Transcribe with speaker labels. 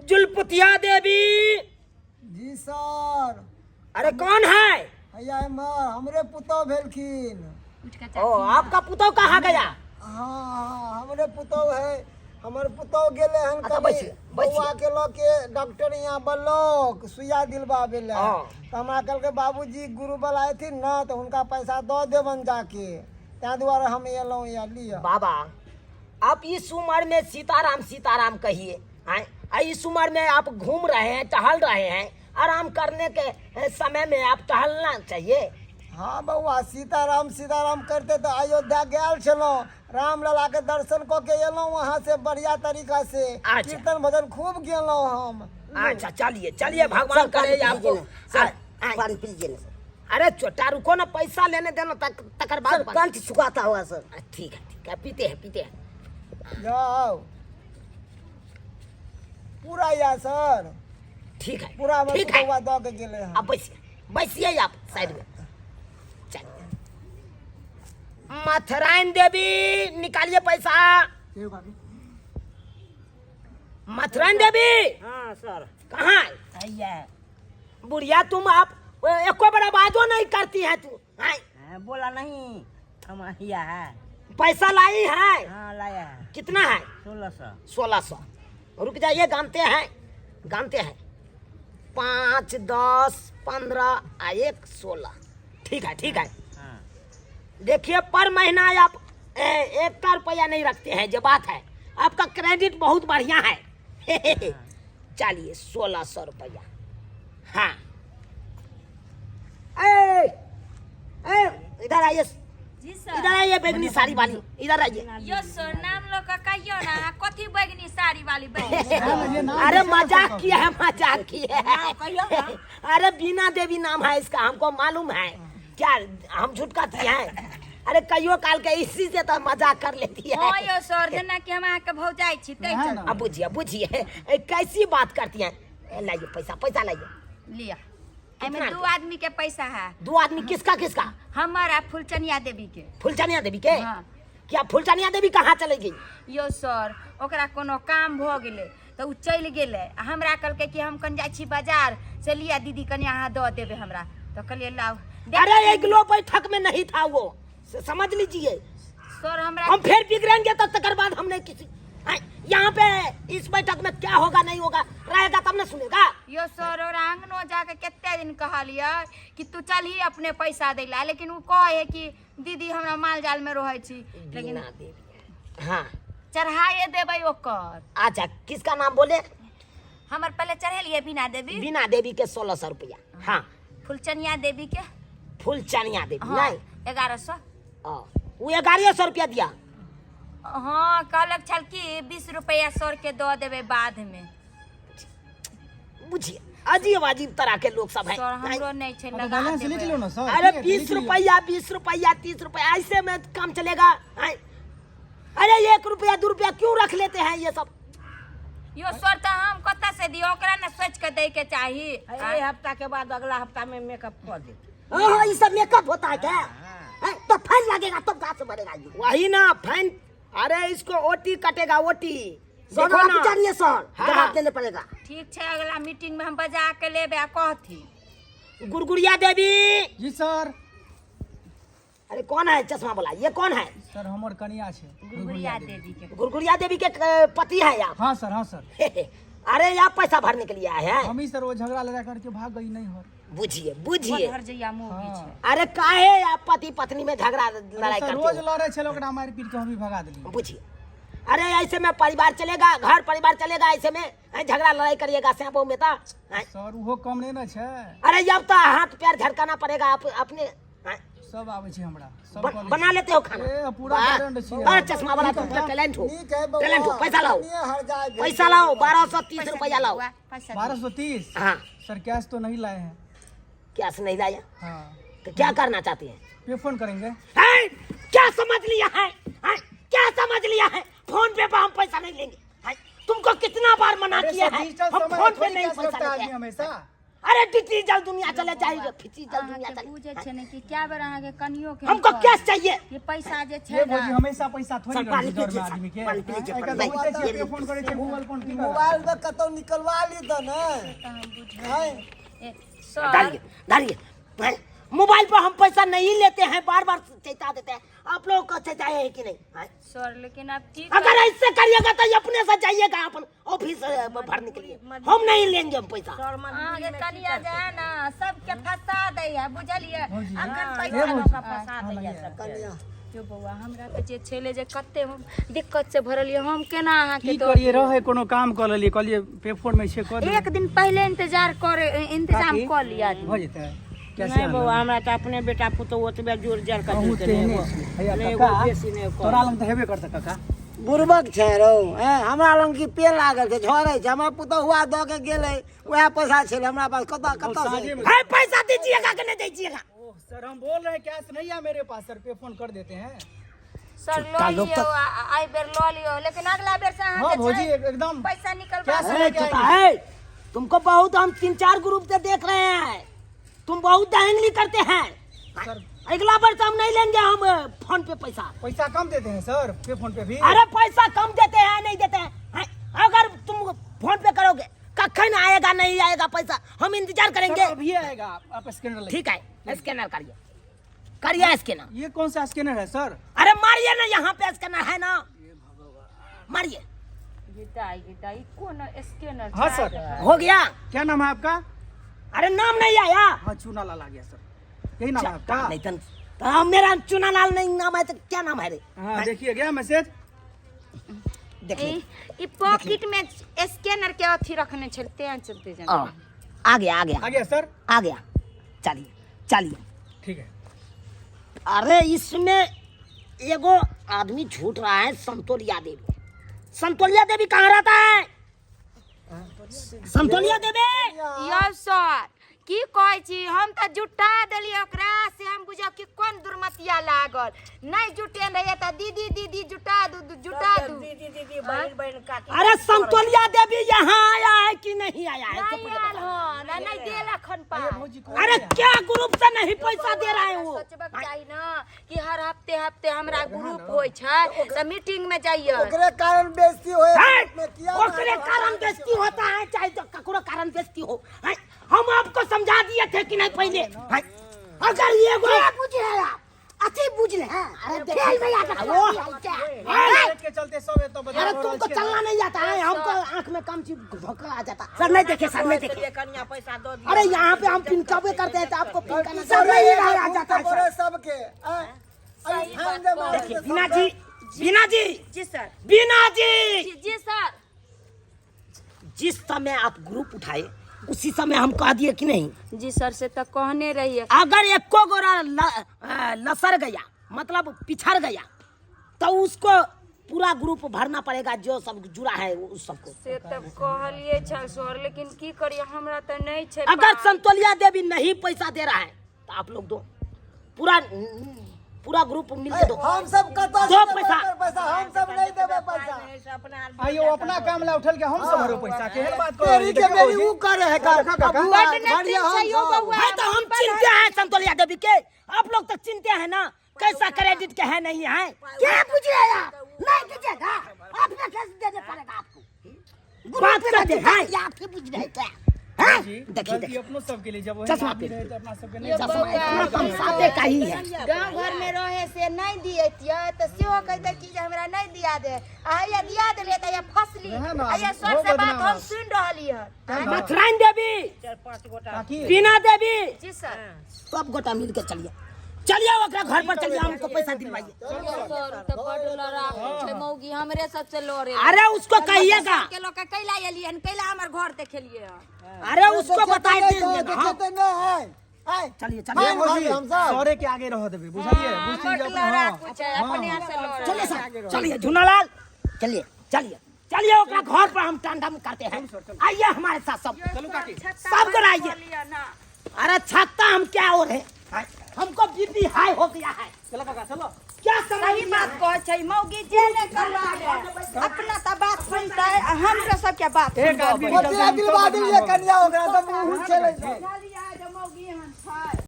Speaker 1: जुलपुतिया देवी।
Speaker 2: जी sir.
Speaker 1: अरे कौन है?
Speaker 2: हैया एम्हर हमरे पुतोह भेलखिन।
Speaker 1: ओ आपका पुतोह कहाँ गया?
Speaker 2: हाँ हाँ हमरे पुतोह है, हमर पुतोह गेले हन
Speaker 1: अच्छा,
Speaker 2: कनी
Speaker 1: बैसिए, बैसिए।
Speaker 2: बौआ के लऽ के डॉक्टर यहाँ बलौक सुइया दिलबाबे लए।
Speaker 1: हाँ।
Speaker 2: तऽ हमरा कहलकै बाबूजी गुरु बला एथिन ने तऽ हुनका पैसा दऽ देबनि जाके, ताहि दुआरे हम एलहुँ या लिअ।
Speaker 1: बाबा आप इस उम्र में सीताराम सीताराम कहिए, आए? आ इस उम्र में आप घूम रहे हैं, टहल रहे हैं, आराम करने के समय में आप टहलना चाहिए।
Speaker 2: हाँ बौआ, सीताराम सीताराम करते तऽ अयोध्या गेल छलहुँ, रामलला के दर्शन कऽ के एलहुँ वहाँ से बढ़िया तरीका से।
Speaker 1: अच्छा।
Speaker 2: कीर्तन भजन खूब गेलहुँ हम।
Speaker 1: अच्छा चलिए चलिए, भगवान
Speaker 3: सर,
Speaker 1: करे
Speaker 3: पानी
Speaker 1: आपको।
Speaker 3: पीजिए ना, सर, पानी पीजिए ना सर।
Speaker 1: अरे छोटा रुको ना, पैसा लेने देना, तकर बाद
Speaker 3: सर
Speaker 1: बात।
Speaker 3: कंठ सुखाता होगा सर।
Speaker 1: ठीक है ठीक है, पीते हैं पीते हैं।
Speaker 2: जाओ पूरा या सर।
Speaker 1: ठीक है
Speaker 2: पूरा हमर
Speaker 1: ठीक है।
Speaker 2: पुतौआ दऽ के गेलै हन।
Speaker 1: आप बैसिए बैसिए, आप साइड में चलिए। मथुराइन देवी निकालिए पैसा। मथुराइन देवी।
Speaker 3: हाँ सर।
Speaker 1: कहाँ है?
Speaker 3: हैया।
Speaker 1: बुढ़िया तुम आप एको बड़ा बाजो नहीं करती है तू। हाँ?
Speaker 3: हाँ, बोला नहीं हम हैया है।
Speaker 1: पैसा लाई है?
Speaker 3: हाँ लाया है।
Speaker 1: कितना है?
Speaker 3: 1600।
Speaker 1: 1600। रुक जाइए, गानते हैं गानते हैं। 5 10 15 आ 1 16। ठीक है ठीक है।
Speaker 3: हाँ।
Speaker 1: देखिए पर महीना आप एक रुपया नहीं रखते हैं, जो बात है आपका क्रेडिट बहुत बढ़िया है। चलिए 1600 रुपया। हाँ ए, ए, इधर आइए।
Speaker 4: जी सर।
Speaker 1: इधर आइए, बैगनी साड़ी वाली इधर आइए।
Speaker 4: यो सर नाम लोग का कहियो ना, कथी बैगनी साड़ी वाली बैगनी?
Speaker 1: अरे मजाक किया है, मजाक किया है। अरे बीना देवी नाम है इसका, हमको मालूम है। क्या हम झूठ कहती हैं? अरे कहियो काल के इसी से तो मजाक कर लेती है।
Speaker 4: हाँ यो सर, जेना कि हम अहाँके भौजाइ छी तै चलते।
Speaker 1: अब बुझिए बुझिए, कैसी बात करती हैं। लाइए पैसा, पैसा लाइए।
Speaker 4: लिया, एहिमे
Speaker 1: कितना?
Speaker 4: 2 आदमी के पैसा है।
Speaker 1: 2 आदमी? किसका किसका?
Speaker 4: हमर आ फुलचनिया देवी के।
Speaker 1: फुलचनिया देवी के?
Speaker 4: हाँ।
Speaker 1: क्या फुलचनिया देवी कहाँ चले गई?
Speaker 4: यो सर ओकरा कोनो काम भऽ गेलै तऽ ओ चलि गेलै, आ हमरा कहलकै कि हम कनि जाइ छी बाजार से, लिया दीदी कनि अहाँ दऽ देबै हमरा, तऽ कहलियै लाउ।
Speaker 1: अरे एक लो बैठक में नहीं था वो, समझ लीजिए
Speaker 4: सर। हमरा
Speaker 1: हम फिर बिगड़ेंगे तो तकर बाद हमने किसी यहाँ पे इस बैठक में क्या होगा नहीं होगा, रहेगा तब न सुनेगा।
Speaker 4: यो सर और आंगनो जाके कते दिन कहलियै कि तू चलही अपने पैसा दै ला, लेकिन ओ कहे कि दीदी हमरा माल जाल में रहै छी, लेकिन
Speaker 1: बीना देवी। हाँ
Speaker 4: चढ़ाए देबै ओकर।
Speaker 1: अच्छा किसका नाम बोले?
Speaker 4: हमर पहले चढ़ेलियै बीना देवी।
Speaker 1: बीना देवी के 1600 रुपया। हाँ।
Speaker 4: फुलचनिया देवी के।
Speaker 1: फुलचनिया देवी।
Speaker 4: हाँ,
Speaker 1: नहीं।
Speaker 4: 1100।
Speaker 1: वो 1100 रुपया दिया।
Speaker 4: हाँ कहलक छल कि 20 रुपया सर के दऽ देबै बाद में।
Speaker 1: बुझिए अजीब अजीब तरह के लोग सब हैं।
Speaker 4: सर हमरो नहीं छै,
Speaker 5: हाँ, तो
Speaker 4: लगा
Speaker 5: बैलेंस लिख
Speaker 4: देबै।
Speaker 5: लो ना सर।
Speaker 1: अरे
Speaker 5: ठीक है,
Speaker 1: 20
Speaker 5: लिख लियो।
Speaker 1: रुपया 20 रुपया 30 रुपया ऐसे में काम चलेगा? हैं? अरे 1 रुपया 2 रुपया क्यों रख लेते हैं ये सब?
Speaker 4: यो सर तऽ हम कतऽ से दियौ, ओकरा ने सोचि कऽ दै के चाही।
Speaker 3: एहि हफ्ता के बाद अगला हफ्ता में मेकअप कऽ देब।
Speaker 1: हाँ हाँ, ये सब मेकअप होता है क्या? हैं? तो फाइन लगेगा तब कहाँ से बनेगा ये? वही ना फाइन। अरे इसको ओटी कटेगा ओटी।
Speaker 3: सर,
Speaker 1: देखो
Speaker 3: आप
Speaker 1: ना।
Speaker 3: जानिए सर,
Speaker 1: हाँ।
Speaker 3: जवाब देने पड़ेगा।
Speaker 4: ठीक छै, अगला मीटिंग में हम बजा के लेबै आ कहथिन।
Speaker 1: गुड़गुड़िया देवी।
Speaker 5: जी सर।
Speaker 1: अरे कौन है चश्मा वाला, ये कौन है?
Speaker 5: सर हमर कनिया छै।
Speaker 4: गुड़गुड़िया देवी के।
Speaker 1: गुड़गुड़िया देवी के पति है आप?
Speaker 5: हाँ सर, हाँ सर।
Speaker 1: अरे आप पैसा भरने के लिए आए हैं?
Speaker 5: हम ही सर, वो झगड़ा लड़ा करके भाग गई नहीं हो।
Speaker 1: बुझिए बुझिए।
Speaker 4: हर जइया मूवी
Speaker 5: हाँ।
Speaker 4: छै।
Speaker 1: अरे काहे आप पति पत्नी में झगड़ा लड़ाई
Speaker 5: सर
Speaker 1: करते
Speaker 5: रोज
Speaker 1: हो?
Speaker 5: लड़े छल, ओकरा मारि पीट के हम भी भगा देलियै।
Speaker 1: बुझिए, अरे ऐसे में परिवार चलेगा, घर परिवार चलेगा? ऐसे में हैं, झगड़ा लड़ाई करिएगा सैंपो में तो हैं?
Speaker 5: सर उहो कम नहीं ना छै।
Speaker 1: अरे जब तो हाथ पैर झटकाना पड़ेगा आप अपने हैं?
Speaker 5: सब आबै छै हमरा, सब कऽ लै
Speaker 1: बना लेते हो खाना?
Speaker 5: ए, पूरा
Speaker 1: वाह,
Speaker 5: टैलेंट छियै।
Speaker 1: बड़ा चश्मा वाला तुम तो टैलेंट हो,
Speaker 2: नीक है बौआ,
Speaker 1: टैलेंट हो। पैसा लाओ,
Speaker 2: कनिए हर जाय भेल।
Speaker 1: पैसा लाओ, 1230 रुपया लाओ।
Speaker 4: पैसा
Speaker 5: 1230?
Speaker 1: हाँ।
Speaker 5: सर कैश तो नहीं लाए हैं।
Speaker 1: कैश नहीं लाया?
Speaker 5: हाँ।
Speaker 1: तो क्या करना चाहते हैं?
Speaker 5: पे फोन करेंगे।
Speaker 1: हैं? क्या समझ लिया है? हैं? क्या समझ लिया है? फोन पे पर हम पैसा नहीं लेंगे। हैं? तुमको कितना बार मना
Speaker 5: अरे
Speaker 1: किया
Speaker 5: सर,
Speaker 1: है,
Speaker 5: डिजिटल
Speaker 1: हम
Speaker 5: समय
Speaker 1: फोन पे
Speaker 5: थोड़ी
Speaker 1: नहीं
Speaker 5: कैश
Speaker 1: पैसा
Speaker 5: रखता
Speaker 1: लेते
Speaker 5: आदमी
Speaker 1: हैं।
Speaker 5: हमेशा।
Speaker 1: अरे डिजिटल दुनिया चले जाएगा, फिजिकल दुनिया
Speaker 4: अहाँके
Speaker 1: चले।
Speaker 4: बुझै छै ने कि क्या बेर अहाँके कनियो के
Speaker 1: हमको
Speaker 4: हम
Speaker 1: कैश चाहिए।
Speaker 4: ये पैसा जे छै
Speaker 5: ये
Speaker 4: ना
Speaker 5: भौजी हमेशा पैसा थोड़ी
Speaker 1: सर,
Speaker 5: रहै
Speaker 1: पानी
Speaker 5: छै जर में
Speaker 1: पीजिए,
Speaker 5: आदमी के।
Speaker 1: पानी पीजिए,
Speaker 5: आइ काल्हि
Speaker 1: पानी
Speaker 5: तऽ बुझिते छियै,
Speaker 1: पीजिए।
Speaker 5: पे फोन करै छै, गूगल फोन की करत?
Speaker 2: मोबाइल में कतौ निकलवा ली तऽ ने।
Speaker 4: तऽ हम बुझै
Speaker 2: हैं?
Speaker 4: ए, सर
Speaker 1: डालिए डालिए। हैं? मोबाइल पर हम पैसा नहीं लेते हैं, बार बार चेता देते हैं। आप लोगों को चेताए हैं कि नहीं? हैं?
Speaker 4: सर लेकिन आप की
Speaker 1: अगर ऐसे करिएगा तो ये अपने से जाइएगा अपन ऑफिस भरने के लिए, हम नहीं लेंगे हम पैसा।
Speaker 3: सर मजबूरी
Speaker 4: अहाँके
Speaker 3: में की
Speaker 4: कनिया जे है ना सबके फंसा दै है, बुझलियै?
Speaker 5: भौजी,
Speaker 4: अखन
Speaker 5: हे
Speaker 4: पैसा
Speaker 5: भौजी,
Speaker 4: लऽ कऽ
Speaker 3: फंसा दैया सबके।
Speaker 2: कनिया
Speaker 4: यो बौआ, हमरा तऽ जे छलै जे कते हम दिक्कत से भरलियै, हम केना अहाँके
Speaker 5: की
Speaker 4: दऽ
Speaker 5: करियै,
Speaker 4: दियै?
Speaker 5: रहै कोनो काम कऽ लेलियै, कहलियै पे फोन में छै, कऽ देबै।
Speaker 4: एक दिन पहिले इंतजार करे इंतजाम
Speaker 5: काकी,
Speaker 4: कऽ लिअ।
Speaker 5: भऽ जेतै कैसे?
Speaker 3: नहि बौआ, हमरा तऽ अपने बेटा पुतोह ओतबे जोर जर के
Speaker 5: अहूँ
Speaker 3: देलकै,
Speaker 5: तेहने
Speaker 3: नहि एगो
Speaker 5: छी। हैया
Speaker 3: नहि एगो
Speaker 5: काका,
Speaker 3: बेसी नहि एगो कम।
Speaker 5: तोरा लग तऽ हेबे करतै काका।
Speaker 2: बुड़बक छै रौ। हैं, हमरा लग की पे लागल छै, झड़ै छै? हमरा पुतहुआ दऽ के गेलै, उएह पैसा छलै हमरा पास। कतऽ कतऽ से?
Speaker 5: साँझे में।
Speaker 1: है पैसा दीजिएगा कि नहीं दीजिएगा?
Speaker 5: ओह सर, हम बोल रहे हैं कैश नहीं है मेरे पास सर, पे फोन कर देते हैं।
Speaker 4: सर
Speaker 1: झूठा
Speaker 4: लऽ
Speaker 1: लोग
Speaker 4: लियौ, एहि बेर लऽ लियौ, लेकिन अगला बेर से
Speaker 5: हाँ
Speaker 4: अहाँके
Speaker 5: भौजी,
Speaker 4: छै
Speaker 5: एकदम
Speaker 4: पैसा निकलवा
Speaker 5: कैश
Speaker 1: अरे
Speaker 5: लेके
Speaker 1: छोटा
Speaker 5: आएंगे।
Speaker 1: है, तुमको बहुत हम 3-4 ग्रुप से देख रहे हैं, तुम बहुत दहंगली करते हैं।
Speaker 5: सर
Speaker 1: अगला बार से हम नहीं लेंगे हम फोन पे पैसा।
Speaker 5: पैसा कम देते हैं सर पे फोन पे भी।
Speaker 1: अरे पैसा कम देते हैं नहीं देते हैं, हैं? अगर तुम फोन पे करोगे कखन आएगा नहीं आएगा पैसा, हम इंतजार
Speaker 5: सर,
Speaker 1: करेंगे।
Speaker 5: अभी आएगा, आप स्कैनर ले।
Speaker 1: ठीक है, स्कैनर करिए, करिए स्कैनर।
Speaker 5: ये कौन सा स्कैनर है सर?
Speaker 1: अरे मारिए ना, यहाँ पे स्कैनर है ना, मारिए।
Speaker 4: गिदाई गिदाई कोन स्कैनर?
Speaker 5: हाँ सर।
Speaker 1: हो गया।
Speaker 5: क्या नाम है आपका?
Speaker 1: अरे नाम नहीं आया।
Speaker 5: हाँ, चूना लाल आ गया सर, यही नाम है आपका?
Speaker 1: नहीं तो हाँ, मेरा चुना लाल नहीं नाम है तो क्या नाम है रे?
Speaker 5: हाँ देखिए, गया मैसेज।
Speaker 1: देखिए।
Speaker 4: ई पॉकेट में स्कैनर के अथी रखने छल, तें चलते जाना।
Speaker 1: आ, आ गया आ गया।
Speaker 5: आ गया सर।
Speaker 1: आ गया, चलिए चलिए।
Speaker 5: ठीक है।
Speaker 1: अरे इसमें एगो आदमी झूठ रहा है, संतोलिया देवी। संतोलिया देवी कहाँ रहता है? संतोलिया देवी।
Speaker 4: यौ सर, की कहै छी, हम तऽ जुटा देलियै ओकरा से, हम बुझाउ कि कोन दुर्मतिया लागल, नहि जुटेन रहियै तऽ दीदी दीदी जुटा दू, जुटा दू।
Speaker 3: दीदी दीदी, बहिन बहिन, काकी।
Speaker 1: अरे संतोलिया देवी यहाँ आया है कि नहीं आया है?
Speaker 4: नहि आयल हन आ नहि देलक हन पाइ।
Speaker 5: भौजी कौन?
Speaker 1: अरे क्या ग्रुप से नहीं पैसा दे रहा है वो?
Speaker 4: सोचबाक चाही ने कि हर हफ्ते हफ्ते हमरा ग्रुप होइ छै तऽ मीटिंग में जाइए।
Speaker 2: ओकरे कारण बेइज्जती होए
Speaker 1: हैं?
Speaker 2: में किया?
Speaker 1: ओकरे कारण बेइज्जती होता है, चाहे तो ककरो कारण बेइज्जती हो। हैं? हम आपको समझा दिए थे कि नहीं पहले? हैं? अगर ये गो
Speaker 3: बुझे आप अथी बुझ ले हैं।
Speaker 1: अरे खेल में आके वो हैं?
Speaker 5: के चलते सब तो बदनाम
Speaker 1: अरे
Speaker 5: हो रहल
Speaker 1: तुमको
Speaker 5: छै।
Speaker 1: चलना नहीं आता है, हमको आंख में कम चीज धोखा आ जाता। सर नहीं देखे, सर नहीं देखे।
Speaker 3: कनिया पैसा दऽ दिअ।
Speaker 1: अरे यहाँ पे हम पिनकबे करते हैं तो आपको पिनकाना
Speaker 2: सब
Speaker 1: सब नहीं आ जाता है सर।
Speaker 2: सबके हैं? अरे फाइन दे मारे।
Speaker 1: देखिए बीना जी, बीना जी।
Speaker 4: जी सर।
Speaker 1: बीना जी।
Speaker 4: जी जी सर।
Speaker 1: जिस समय आप ग्रुप उठाए उसी समय हम कह दिए कि नहीं?
Speaker 4: जी सर, से तऽ कहने रहियै।
Speaker 1: अगर एको गोरा लसर गया, मतलब पिछड़ गया, तो उसको पूरा ग्रुप भरना पड़ेगा, जो सब जुड़ा है उस सबको।
Speaker 4: से तऽ कहलियै छल सर, लेकिन की करियै, हमरा तऽ नहि छै
Speaker 1: अगर
Speaker 4: पाइ।
Speaker 1: संतोलिया देवी नहीं पैसा दे रहा है तो आप लोग दो, पूरा पूरा ग्रुप मिलके दो।
Speaker 2: हम सब कतऽ
Speaker 1: दो
Speaker 2: से देबै
Speaker 1: पैसा।
Speaker 2: पैसा? हम सब नहीं देबै पैसा।
Speaker 3: अपना
Speaker 5: आइयो अपना काम ला उठल के हम सब भरो पैसा, केहन बात कर
Speaker 2: तेरी के मेरी ऊ करे है का?
Speaker 5: देखो काका।
Speaker 4: बड्ड नजदीक छै यौ बौआ।
Speaker 1: है तो हम चिंते हैं संतोलिया देवी के, आप लोग तो चिंते हैं ना, कैसा क्रेडिट के है नहीं है,
Speaker 3: क्या बुझे आप नहीं दीजिएगा, अपने कैसे देने पड़ेगा आपको।
Speaker 1: बात करते हैं।
Speaker 3: आप ही बुझ रहे क्या?
Speaker 1: हैं?
Speaker 5: जी,
Speaker 1: देखिए
Speaker 5: गलती
Speaker 1: देखिए
Speaker 5: अपनो सबके लिए, जब वही
Speaker 1: चश्मा
Speaker 5: आदमी
Speaker 1: पहन।
Speaker 5: रहे तो अपना सबके नहीं।
Speaker 4: यौ
Speaker 1: चश्मा
Speaker 4: बौआ,
Speaker 1: इतना तमसाते का ही है।
Speaker 4: गाँव घर में रहे से नहीं दियतियै तऽ सेहो कहितै कि जे हमरा नहि दिया दे, आ हैया दिया देलियै तऽ हैया फसली।
Speaker 5: वएह ने,
Speaker 4: हैया सर
Speaker 5: हो
Speaker 4: से बात
Speaker 5: बदनाम।
Speaker 4: हम सुनि रहली हन।
Speaker 1: मथुराइन देवी,
Speaker 3: चारि पाँच गोटा।
Speaker 5: काकी।
Speaker 1: बीना देवी।
Speaker 4: जी सर।
Speaker 1: सब गोटा मिल के चलिए, चलिए ओकरा घर पर चलिए, हमको पैसा दिलवाइए।
Speaker 4: सर तऽ बड्ड लड़ाकू छै मौगी, हमरे सबसे लड़े।
Speaker 1: अरे उसको कहिएगा।
Speaker 4: के लोग के कैला एलियै हन, कैला हमर घर देखेलियै हन?
Speaker 1: अरे उसको बताए देंगे हाँ।
Speaker 2: देखेते नहीं है आय।
Speaker 1: चलिए
Speaker 2: हाँ,
Speaker 1: चलिए।
Speaker 5: भौजी,
Speaker 2: हम सब।
Speaker 5: सरे के आगे रह देबै, बुझलियै? बुझी
Speaker 4: बड्ड
Speaker 5: जे अपना-
Speaker 4: लड़ाकू छै, अपने से लड़े।
Speaker 1: चलिए सर, चलिए झुनालाल, चलिए चलिए चलिए, ओकरा घर पर हम टांडम करते हैं। आइए हमारे साथ सब।
Speaker 5: चलू काकी।
Speaker 1: सब गोरा आइए। अरे छत्ता हम क्या और है, हमको बीपी हाई हो गया है।
Speaker 5: चलो काका, चलो।
Speaker 1: क्या समझ
Speaker 4: सही बात कहै छै मौगी जे नहि करवावे अपना तऽ बात सुनतै आ हमरो सबके बात
Speaker 5: एक आदमी
Speaker 4: सुनबै।
Speaker 2: ओतबे दिलवा देलियै कनिया ओकरा तऽ मुँह चलै छै।